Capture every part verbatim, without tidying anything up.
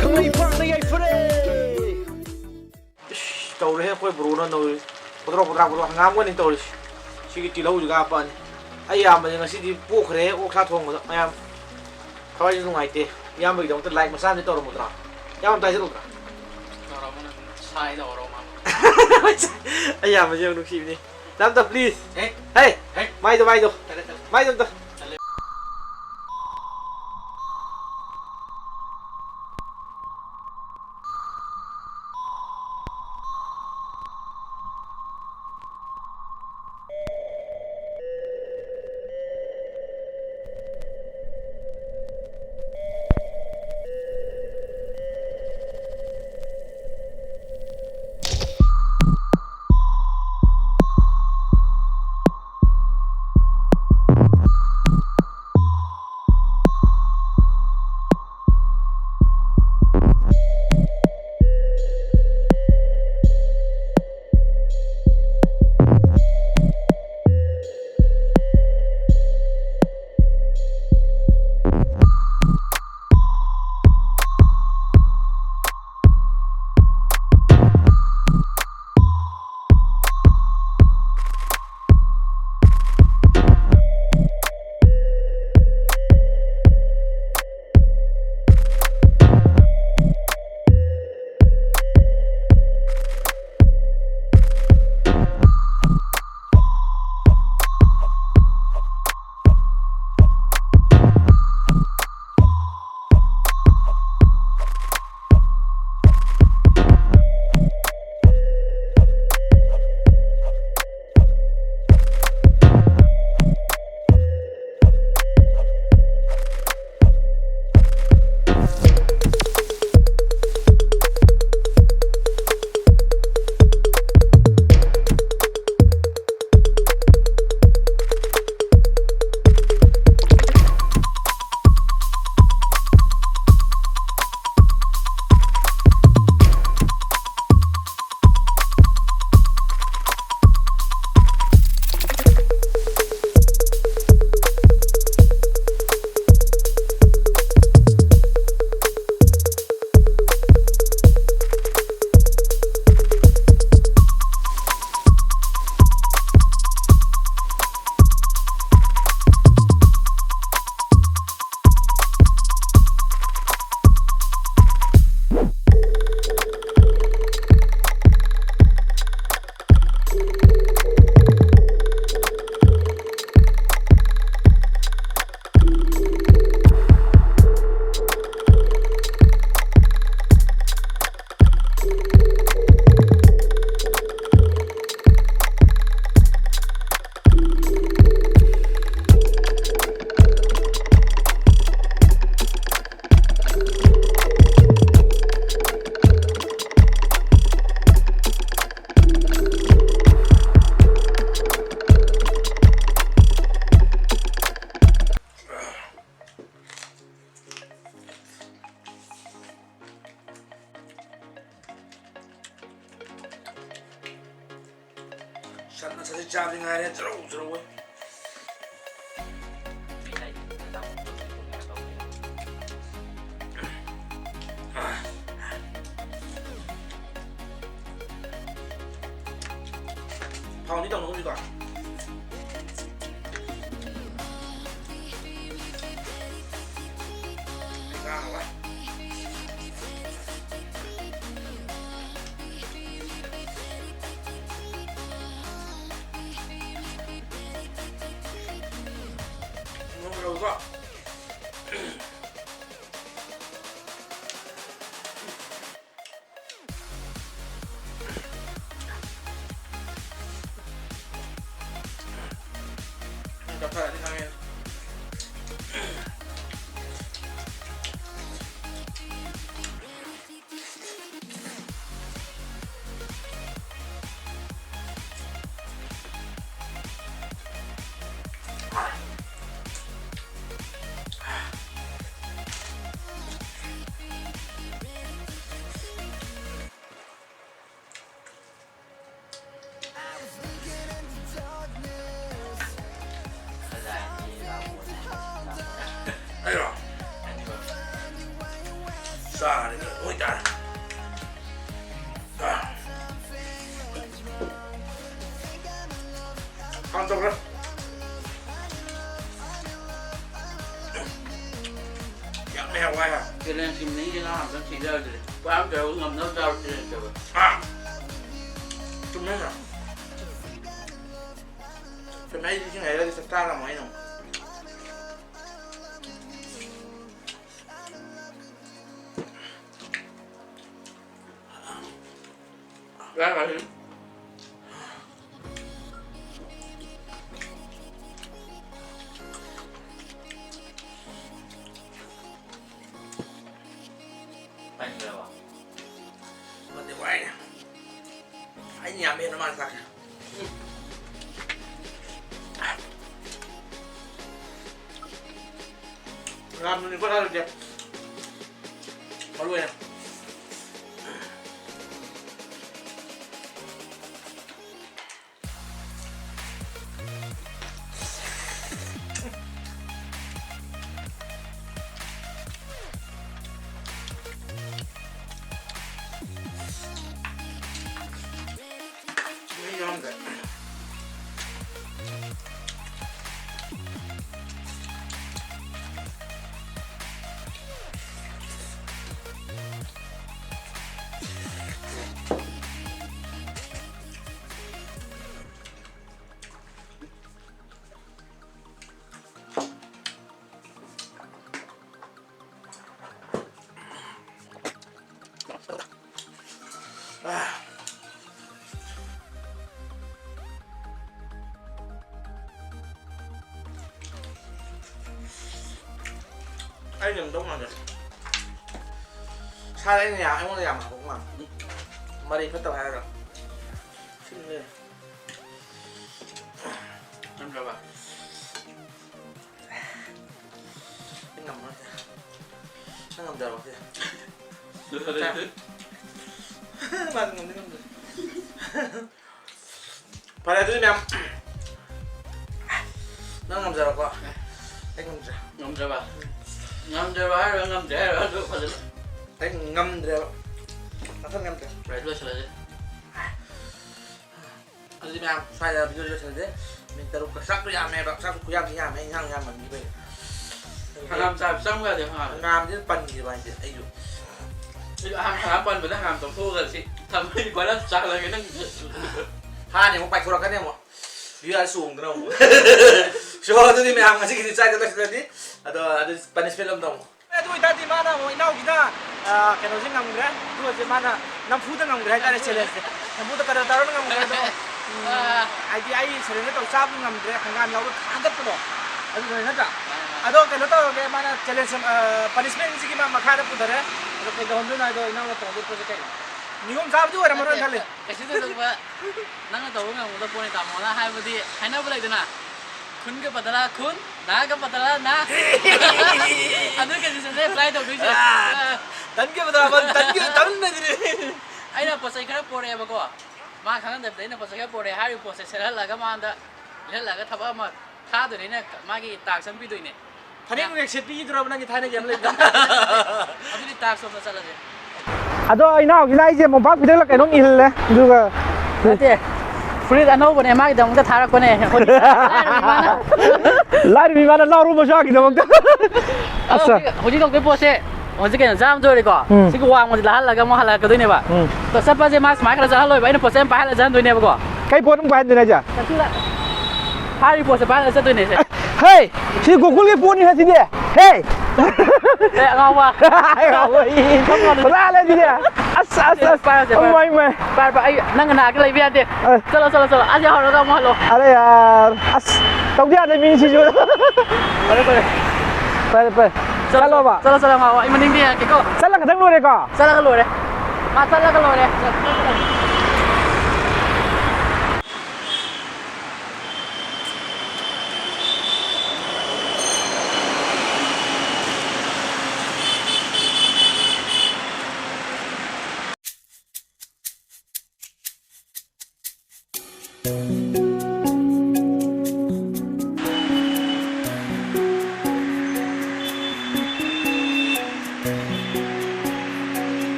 ꯈꯪꯂꯩ ꯄꯥꯛꯅ ꯌꯥꯏꯐꯔꯦ꯫ ꯏꯁ, ꯇꯧꯔꯦꯍꯦ, ꯑꯩꯈꯣꯏ ꯕ꯭ꯔꯣꯅ ꯇꯧꯔꯤ꯫ ꯄꯣꯗ꯭ꯔꯣ, ꯄꯣꯗ꯭ꯔꯥ, ꯄꯣꯗ꯭ꯔꯣ, ꯍꯪꯒꯥꯝꯒꯅꯤ ꯇꯧꯔꯤꯁꯤ꯫ ꯁꯤꯒꯤ ꯇꯤꯜꯍꯧꯁꯤꯒ ꯍꯥꯞꯄꯛꯑꯅꯤ꯫ ꯑꯩ ꯏꯌꯥꯝꯕꯁꯦ ꯉꯁꯤꯗꯤ ꯄꯣꯛꯈ꯭ꯔꯦꯍꯦ, ꯑꯣꯛꯁꯥ ꯊꯣꯡꯕꯗ꯫ ꯃꯌꯥꯝ ꯊꯋꯥꯏꯁꯦ ꯅꯨꯡꯉꯥꯏꯇꯦ꯫ ꯏꯌꯥꯝꯕꯒꯤꯗꯃꯛꯇ like ꯃꯆꯥ ꯑꯃꯗꯤ ꯇꯧꯔꯝꯃꯨꯗ꯭ꯔꯥ? ꯏꯌꯥꯝꯕ ꯑꯝꯇ ꯍꯥꯏꯖꯜꯂꯨꯗ꯭ꯔꯥ? ꯇꯧꯔꯝꯃꯣ ꯅꯪ, ꯁꯥꯏꯗ ꯑꯣꯏꯔꯣ ꯃꯥ꯫ ꯑꯩ ꯏꯌꯥꯝꯕꯁꯦ ꯌꯥꯝ ꯅꯨꯡꯁꯤꯕꯅꯤ꯫ ꯗꯥꯝꯇ, please꯫ ꯍꯦ꯫ ꯍꯦ꯫ ꯍꯦ꯫ ꯃꯥꯏꯗꯣ, ꯃꯥꯏꯗꯣ꯫ ꯇꯜꯂꯦ, ꯇꯜꯂꯦ꯫ ꯃꯥꯏꯗꯣ ꯑꯝꯇ꯫ ꯇꯜꯂꯦ꯫ ꯊꯥꯎꯗꯤ ꯇꯧꯅꯒꯨꯝꯁꯤꯀꯣ꯫ ꯉꯥꯡꯉꯔꯣꯏ꯫ ꯃꯣꯔꯣꯛ ꯂꯧꯀꯣ꯫ ꯆꯥꯊꯔꯗꯤ ꯈꯪꯉꯦ꯫ ꯑꯩꯔꯣ? ꯆꯥꯔꯦ, ꯂꯣꯏ ꯇꯥꯔꯦ꯫ ꯍꯥꯟ ꯇꯧꯈ꯭ꯔꯦ꯫ ꯌꯥꯝꯃꯦ ꯍꯋꯥꯏ꯫ Challenge ꯁꯤꯡꯅꯤ ꯁꯤꯅ ꯑꯝꯇꯪ ꯊꯤꯖꯔꯗꯤ꯫ ꯄꯨꯔꯥ ꯇꯧꯔꯒ ꯉꯝꯅꯕ ꯆꯥꯔꯣ challenge ꯇꯧꯔꯣ꯫ ꯑꯥ! ꯆꯨꯝꯃꯦ ꯁꯥꯔ꯫ ꯆꯨꯝꯃꯦ, ꯑꯩ ꯏꯁꯤꯡ ꯍꯩꯔꯗꯤ ꯆꯥꯛ ꯆꯥ ꯉꯝꯃꯣꯏ ꯑꯩꯅ ꯑꯃꯨꯛ꯫ ꯌꯥꯔꯦ, ꯌꯥꯔꯦ꯫ ꯄꯟꯈ꯭ꯔꯕ? ꯄꯟꯗꯦ, ꯋꯥꯏꯅꯦ꯫ ꯑꯩꯅ ꯌꯥꯝ ꯍꯦꯟꯅ ꯃꯥꯅ ꯆꯥꯈ꯭ꯔꯦ꯫ ꯉꯥ ꯃꯅꯨꯡ ꯀꯣꯠꯂ ꯂꯩꯇꯦ꯫ ꯃꯔꯨ ꯑꯣꯏꯅ꯫ ꯑꯩ ꯉꯝꯗꯧ ꯃꯥꯟꯗꯦ꯫ ꯁꯥꯔꯦ ꯑꯩꯅ ꯌꯥꯝ, ꯑꯩꯉꯣꯟꯗ ꯌꯥꯝ ꯍꯥꯞꯄꯛꯄ ꯃꯥꯜꯂꯦ꯫ ꯃꯔꯩ ꯐꯠꯇꯕ ꯍꯥꯏꯔꯒ꯫ ꯁꯤꯅꯦ꯫ ꯉꯝꯗ꯭ꯔꯕ? ꯑꯩ ꯉꯝꯃꯔꯣꯏꯗ꯫ ꯅꯪ ꯉꯝꯖꯔꯣ, ꯁꯤꯗ꯫ ꯂꯣꯏꯁꯜꯂꯦ, ꯆꯥ꯫ ꯑꯗꯨꯗꯤ꯫ ꯃꯥꯗꯤ ꯉꯝꯗꯤ ꯉꯝꯗ꯭ꯔꯦ꯫ ꯐꯔꯦ, ꯑꯗꯨꯗꯤ ꯃꯌꯥꯝ, ꯅꯪ ꯉꯝꯖꯔꯣꯀꯣ꯫ ꯑꯩ ꯉꯝꯗ꯭ꯔꯦ꯫ ꯉꯝꯗ꯭ꯔꯕ? ꯉꯝꯗ꯭ꯔꯕ ꯍꯥꯏꯔꯣ, ꯉꯝꯗ꯭ꯔꯦ ꯍꯥꯏꯔꯣ, ꯑꯗꯨ ꯐꯖꯅ꯫ ꯑꯩ ꯉꯝꯗ꯭ꯔꯦꯕ꯫ ꯃꯊꯪ ꯉꯝꯗ꯭ꯔꯦ꯫ ꯐꯔꯦ, ꯑꯗꯨ ꯂꯣꯏꯁꯜꯂꯁꯦ꯫ ꯑꯗꯨꯗꯤ ꯃꯌꯥꯝ, ꯁ꯭ꯋꯥꯏꯗ video ꯂꯣꯏꯁꯜꯂꯁꯦ꯫ ꯃꯤ ꯇꯔꯨꯛꯀ꯫ ꯆꯥꯛꯇꯣ ꯌꯥꯝꯃꯦꯕ꯫ ꯆꯥꯛꯁꯨ ꯈꯨꯌꯥꯝ ꯊꯤ ꯌꯥꯝꯃꯦ, ꯏꯟꯁꯥꯡ ꯌꯥꯝꯃꯟꯈꯤꯕꯩ꯫ ꯍꯪꯒꯥꯝ ꯆꯥꯕ ꯆꯪꯕ ꯌꯥꯗꯦ, ꯍꯪꯒꯥꯝ꯫ ꯍꯪꯒꯥꯝꯁꯤꯗ ꯄꯟꯈꯤꯕ ꯍꯥꯏꯁꯦ ꯑꯩꯁꯨ꯫ ꯑꯩꯁꯨ ꯑꯍꯥꯟꯕ ꯍꯪꯒꯥꯝ ꯄꯟꯕꯗ ꯍꯪꯒꯥꯝ ꯇꯧꯊꯣꯛꯑꯒ ꯁꯤ ꯊꯝꯃꯒ ꯕꯣꯏꯂꯔ ꯆꯥꯍꯜꯂꯒꯦ ꯅꯪ꯫ ꯍꯥꯟꯅ ꯑꯃꯨꯛ ꯄꯥꯏꯊꯣꯔꯛꯀꯅꯤ ꯑꯃꯨꯛ꯫ Viewer ꯆꯣꯡꯗꯅ ꯑꯃꯨꯛ꯫ So, ꯑꯗꯨꯗꯤ ꯃꯌꯥꯝ ꯉꯁꯤꯒꯤꯗꯤ ꯁ꯭ꯋꯥꯏꯗ ꯂꯣꯏꯁꯤꯜꯂꯁꯤ꯫ ꯑꯗꯣ ꯑꯗꯨ punishment ꯑꯃ ꯇꯧ꯫ ꯑꯗꯨ ꯑꯣꯏꯇꯥꯔꯗꯤ ꯃꯥꯅ ꯑꯃꯨꯛ ꯏꯅꯥꯎꯁꯤꯅ, ꯑ, ꯀꯩꯅꯣꯁꯦ ꯉꯝꯈ꯭ꯔꯦ꯫ ꯑꯗꯨ ꯑꯣꯏꯔꯗꯤ ꯃꯥꯅ ꯅꯝꯐꯨꯗ ꯉꯝꯈ꯭ꯔꯦ ꯍꯥꯏꯇꯥꯔꯦ challengeꯁꯦ꯫ ꯅꯝꯐꯨꯗ ꯀꯗꯔ ꯇꯧꯔꯒ ꯉꯝꯈ꯭ꯔꯦ ꯑꯗꯣ, ꯎꯝ, ꯑꯥ꯫ ꯍꯥꯏꯗꯤ ꯑꯩ surrender ꯇꯧ ꯆꯥꯕ ꯉꯝꯗ꯭ꯔꯦ, ꯍꯪꯒꯥꯝ ꯌꯥꯎꯕ ꯊꯥꯡꯒꯠꯄꯗꯣ꯫ ꯑꯗꯨꯗꯨꯅ ꯅꯠꯇ꯭ꯔꯥ? ꯑꯥ꯫ ꯑꯗꯣ ꯀꯩꯅꯣ ꯇꯧꯔꯒꯦ, ꯃꯥꯅ challenge, ꯑ, punishmentꯁꯤꯒꯤ ꯃꯥ ꯃꯈꯥꯗ ꯄꯨꯊꯔꯦ꯫ ꯑꯗꯣ ꯀꯩꯗꯧꯍꯟꯗꯣꯏꯅꯣ ꯍꯥꯏꯗꯣ ꯏꯅꯥꯎꯅ ꯇꯧꯍꯟꯗꯣꯏ ꯄꯣꯠꯁꯦ ꯀꯩꯅꯣ? ꯅꯤꯉꯣꯝ ꯆꯥꯕꯗꯤ ꯑꯣꯏꯔꯝꯃꯔꯣꯏ ꯅꯠꯇꯦ, ꯈꯜꯂꯤ꯫ ꯀꯩꯁꯨ ꯊꯣꯏꯗꯣꯛꯄ ꯅꯪꯅ ꯇꯧꯕ ꯉꯝꯒꯗꯕ ꯄꯣꯠꯅꯤ, ꯇꯥꯃꯣꯅ ꯍꯥꯏꯕꯗꯤ ꯍꯥꯏꯅꯕ ꯂꯩꯗꯅ, "ꯈꯨꯟꯒ ꯄꯗꯂꯥ ꯈꯨꯟ, ꯅꯥꯒ ꯄꯗꯂꯥ ꯅꯥ"꯫ ꯑꯗꯨ conditionꯁꯦ apply ꯇꯧꯗꯣꯏꯁꯦ꯫ ꯑꯥ, ꯇꯟꯒ ꯄꯗꯂꯥ ꯕꯟ, ꯇꯟꯒ ꯇꯟ ꯍꯥꯏꯗꯨꯅꯤ꯫ ꯑꯩꯅ ꯄꯣꯠ ꯆꯩ ꯈꯔ ꯄꯣꯔꯛꯑꯦꯕꯀꯣ, ꯃꯥ ꯈꯪꯍꯟꯗꯕꯤꯗ ꯑꯩꯅ ꯄꯣꯠ ꯆꯩ ꯈꯔ ꯄꯣꯔꯛꯑꯦ, ꯍꯥꯏꯔꯤꯕ ꯄꯣꯠꯁꯦ ꯁꯦꯠꯍꯜꯂꯒ ꯃꯉꯣꯟꯗ ꯂꯤꯠꯍꯜꯂꯒ ꯊꯕꯛ ꯑꯃ ꯊꯥꯗꯣꯏꯅꯦ, ꯑꯩꯅ ꯃꯥꯒꯤ task ꯑꯃ ꯄꯤꯗꯣꯏꯅꯦ꯫ ꯐꯅꯦꯛ ꯅꯨꯡꯅꯦꯛ ꯁꯦꯠꯄꯤꯗꯨꯔꯕ ꯅꯪꯒꯤ ꯊꯥꯏꯅꯒꯤ ꯑꯃ ꯂꯩꯕꯗꯣ? ꯑꯗꯨꯗꯤ task ꯔꯣꯝꯗ ꯆꯠꯂꯁꯦ꯫ ꯑꯗꯣ ꯏꯅꯥꯎꯁꯤꯅ ꯑꯩꯁꯦ ꯃꯣꯝꯄꯥꯛ ꯐꯤꯗꯛꯂ ꯀꯩꯅꯣꯝ ꯏꯜꯂꯦ, ꯑꯗꯨꯒ ꯅꯠꯇꯦ, ꯐꯨꯔꯤꯠ ꯑꯅꯧꯕꯅꯦ, ꯃꯥꯒꯤꯗꯃꯛꯇ ꯊꯥꯔꯛꯄꯅꯦ꯫ ꯂꯥꯏꯔꯕ ꯏꯃꯥꯅ꯫ ꯂꯥꯏꯔꯕ ꯏꯃꯥꯅ ꯂꯥꯎꯔꯨ ꯃꯆꯥꯒꯤꯗꯃꯛꯇ꯫ ꯑꯗꯣ ꯑꯁ꯫ ꯍꯧꯖꯤꯛ, ꯍꯧꯖꯤꯛ ꯇꯧꯗꯣꯏ ꯄꯣꯠꯁꯦ, ꯍꯧꯖꯤꯛ ꯀꯩꯅꯣ ꯆꯥꯝꯗꯣꯏꯔꯦꯀꯣ? ꯎꯝ꯫ ꯁꯤꯒꯤ ꯋꯥꯡꯃꯁꯦ ꯂꯥꯍꯜꯂꯒ ꯑꯃꯨꯛ ꯍꯜꯂꯛꯀꯗꯣꯏꯅꯦꯕ꯫ ꯎꯝ꯫ ꯑꯗꯣ ꯆꯠꯄꯁꯦ ꯃꯥ ꯁꯨꯃꯥꯏꯅ ꯈꯔ ꯆꯠꯍꯜꯂꯣꯏꯕ, ꯑꯩꯅ ꯄꯣꯠꯁꯦ ꯑꯃ ꯄꯥꯏꯍꯜꯂ ꯆꯠꯍꯟꯗꯣꯏꯅꯦꯕꯀꯣ꯫ ꯀꯩ ꯄꯣꯠ ꯑꯃꯨꯛ ꯄꯥꯏꯍꯟꯗꯣꯏꯅꯣ ꯍꯥꯏꯁꯦ? ꯀꯩꯁꯨ ꯂꯥ-, ꯍꯥꯏꯔꯤꯕ ꯄꯣꯠꯁꯦ ꯄꯥꯏꯍꯜꯂ ꯆꯠꯇꯣꯏꯅꯦ ꯁꯦ꯫ ꯍꯦ! ꯁꯤ ꯒꯣꯀꯨꯜꯒꯤ ꯄꯣꯠꯅꯤ ꯍꯥꯏ ꯁꯤꯗꯤ꯫ ꯍꯦ! ꯑꯦ, ꯑꯉꯥꯎꯕ꯫ ꯑꯉꯥꯎꯕ, ꯏ, ꯐꯝꯃꯣ ꯑꯗꯨꯗꯤ꯫ ꯄꯨꯔꯥ ꯂꯩ ꯁꯤꯗꯤ꯫ ꯑꯁ, ꯑꯁ, ꯑꯁ꯫ ꯄꯥꯏꯔꯣ ꯁꯦ, ꯄꯥꯏꯔꯣ꯫ ꯃꯥꯏ, ꯃꯥꯏ꯫ ꯄꯥꯏꯔꯣ, ꯄꯥꯏꯔꯣ, ꯑꯩ ꯅꯪ ꯅꯥꯛꯇ ꯂꯩꯕ ꯌꯥꯗꯦ꯫ ꯑ꯫ ꯆꯠꯂꯣ, ꯆꯠꯂꯣ, ꯆꯠꯂꯣ꯫ ꯑꯁꯤ ꯍꯧꯔꯒ ꯑꯃꯨꯛ ꯍꯜꯂꯣ꯫ ꯑꯔꯦ ꯌꯥꯔ꯫ ꯑꯁ, ꯇꯧꯗ ꯌꯥꯗꯦ ꯃꯤꯅꯤ ꯁꯤꯁꯨ꯫ ꯐꯔꯦ, ꯐꯔꯦ꯫ ꯐꯔꯦ, ꯐꯔꯦ꯫ ꯆꯠꯂꯣꯕ꯫ ꯆꯠꯂꯣ, ꯆꯠꯂꯣ, ꯉꯥꯏꯈꯣ, ꯑꯩ ꯃꯅꯤꯡꯗ ꯌꯦꯡꯉꯛꯀꯦꯀꯣ꯫ ꯆꯠꯂ ꯈꯛꯇꯪ ꯂꯣꯏꯔꯦꯀꯣ? ꯆꯠꯂꯒ ꯂꯣꯏꯔꯦ꯫ ꯃꯥ ꯆꯠꯂꯒ ꯂꯣꯏꯔꯦ꯫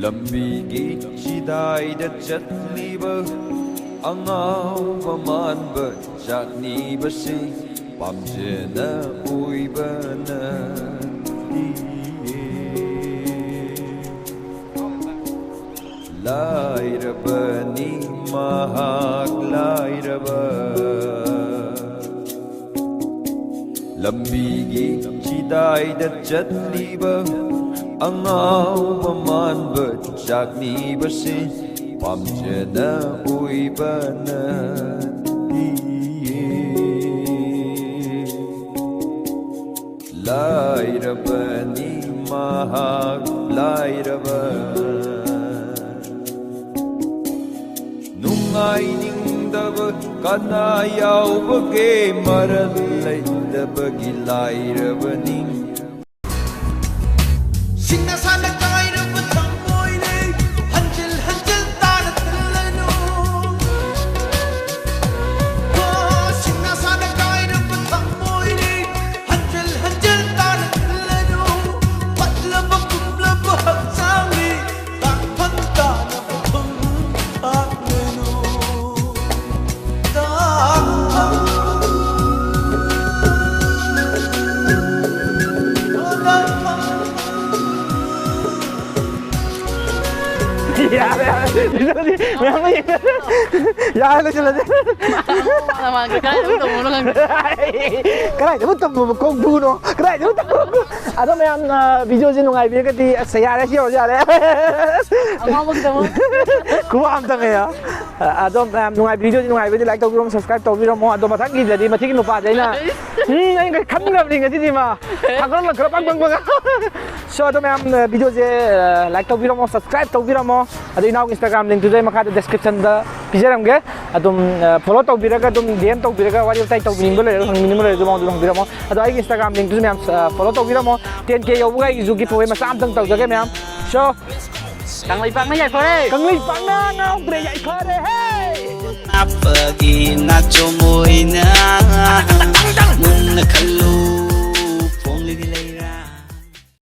ꯂꯝꯕꯤꯒꯤ ꯆꯤꯗꯥꯏꯗ ꯆꯠꯂꯤꯕ ꯑꯉꯥꯎꯕ ꯃꯥꯟꯕ ꯆꯥꯛꯅꯤꯕꯁꯤ ꯄꯥꯝꯖꯅ ꯑꯣꯏꯕ ꯅꯠꯇꯤꯌꯦ꯫ ꯂꯥꯏꯔꯕꯅꯤ ꯃꯍꯥꯛ ꯂꯥꯏꯔꯕ꯫ ꯂꯝꯕꯤꯒꯤ ꯆꯤꯗꯥꯏꯗ ꯆꯠꯂꯤꯕ ꯑꯉꯥꯎꯕ ꯃꯥꯟꯕ ꯆꯥꯛꯅꯤꯕꯁꯤ ꯄꯥꯝꯖꯅ ꯑꯣꯏꯕ ꯅꯠꯇꯤꯌꯦ꯫ ꯂꯥꯏꯔꯕꯅꯤ ꯃꯍꯥꯛ ꯂꯥꯏꯔꯕ꯫ ꯅꯨꯡꯉꯥꯏꯅꯤꯡꯗꯕ ꯀꯅꯥ ꯌꯥꯎꯕꯒꯦ? ꯃꯔꯜ ꯂꯩꯇꯕꯒꯤ ꯂꯥꯏꯔꯕꯅꯤ꯫ ꯁꯤꯡꯅ ꯁꯥꯅ ꯀꯥꯏꯔꯕ ꯊꯃꯣꯏꯅꯤ, ꯍꯟꯖꯤꯜ ꯍꯟꯖꯤꯜ ꯇꯥꯅ ꯊꯤꯜꯂꯅꯨ꯫ ꯁꯤꯡꯅ ꯁꯥꯅ ꯀꯥꯏꯔꯕ ꯊꯃꯣꯏꯅꯤ, ꯍꯟꯖꯤꯜ ꯍꯟꯖꯤꯜ ꯇꯥꯅ ꯊꯤꯜꯂꯅꯨ꯫ ꯄꯠꯂꯕ ꯄꯨꯝꯂꯕ ꯍꯛꯆꯥꯡꯅꯤ, ꯇꯥꯡꯐꯝ ꯇꯥꯅꯕ ꯊꯨꯝ ꯊꯥꯛꯂꯅꯨ꯫ ꯇꯥꯡꯐꯝ, ꯇꯥꯡꯐꯝ꯫ ꯌꯥꯔꯦ, ꯌꯥꯔꯦ꯫ ꯃꯌꯥꯝ ꯌꯦꯡꯅꯔꯦ꯫ ꯌꯥꯔꯦ, ꯂꯣꯏꯁꯤꯜꯂꯁꯦ꯫ ꯃꯥꯅ ꯃꯥꯅ ꯀꯗꯥꯏꯗꯕꯨ ꯇꯝꯃꯨꯕꯅꯣ ꯈꯪꯗꯦ꯫ ꯀꯗꯥꯏꯗꯕꯨ ꯇꯝꯃꯨꯕ ꯀꯣꯡꯐꯨꯅꯣ? ꯀꯗꯥꯏꯗꯕꯨ ꯇꯝꯃꯨꯕ? ꯑꯗꯣ ꯃꯌꯥꯝꯅ videoꯁꯦ ꯅꯨꯡꯉꯥꯏꯕꯤꯔꯒꯗꯤ, ꯑꯁ, ꯌꯥꯔꯦ, ꯁꯤ ꯌꯧꯔꯁꯨ ꯌꯥꯔꯦ꯫ ꯑꯉꯥꯎꯕꯒꯤꯗꯃꯛ꯫ ꯈꯨꯋꯥ ꯑꯝꯇꯪ ꯍꯦꯛ꯫ ꯑ, ꯑꯗꯣ ꯃꯌꯥꯝ ꯅꯨꯡꯉꯥꯏꯕ video ꯗꯤ ꯅꯨꯡꯉꯥꯏꯕꯗꯤ like ꯇꯧꯕꯤꯔꯝꯃꯣ, subscribe ꯇꯧꯕꯤꯔꯝꯃꯣ꯫ ꯑꯗꯣ ꯃꯊꯪꯒꯤꯗꯗꯤ ꯃꯊꯤꯒꯤ ꯅꯨꯄꯥꯁꯦ ꯑꯩꯅ, ꯎꯝ, ꯑꯩꯅ ꯈꯟꯈ꯭ꯔꯕꯅꯤ ꯉꯁꯤꯗꯤ ꯃꯥ ꯊꯥꯡꯒꯠꯂ ꯈꯔ ꯄꯪ ꯄꯪ ꯄꯪ꯫ So ꯑꯗꯣ ꯃꯌꯥꯝ video ꯁꯦ like ꯇꯧꯕꯤꯔꯝꯃꯣ, subscribe ꯇꯧꯕꯤꯔꯝꯃꯣ꯫ ꯑꯗꯣ ꯏꯅꯥꯎꯒꯤ Instagram link ꯇꯨꯁꯨ ꯑꯩ ꯃꯈꯥꯗ description ꯗ ꯄꯤꯖꯔꯝꯒꯦ꯫ ꯑꯗꯨꯝ follow ꯇꯧꯕꯤꯔꯒ ꯑꯗꯨꯝ D M ꯇꯧꯕꯤꯔꯒ ꯋꯥꯔꯤ ꯋꯥꯇꯥꯏ ꯇꯧꯕꯤꯅꯤꯡꯕ ꯂꯩꯔꯒ ꯍꯪꯅꯤꯡꯕ ꯂꯩꯔꯒ ꯑꯗꯨꯝ ꯍꯪꯕꯤꯔꯝꯃꯣ꯫ ꯑꯗꯣ ꯑꯩꯒꯤ Instagram link ꯇꯨꯁꯨ ꯃꯌꯥꯝ follow ꯇꯧꯕꯤꯔꯝꯃꯣ꯫ Ten K ꯌꯧꯕꯒ ꯑꯩꯒꯤꯁꯨ giveaway ꯃꯆꯥ ꯑꯝꯇꯪ ꯇꯧꯖꯒꯦ ꯃꯌꯥꯝ꯫ So ꯀꯪꯂꯩꯄꯥꯛꯅ ꯌꯥꯏꯐꯔꯦ꯫ ꯀꯪꯂꯩꯄꯥꯛꯅ ꯉꯥꯎꯗ꯭ꯔꯦ, ꯌꯥꯏꯐꯔꯦ ꯍꯦ꯫ ꯑꯄꯒꯤ ꯅꯥꯆꯣꯝ ꯑꯣꯏꯅ ꯃꯨꯟꯅ ꯈꯜꯂꯨ꯫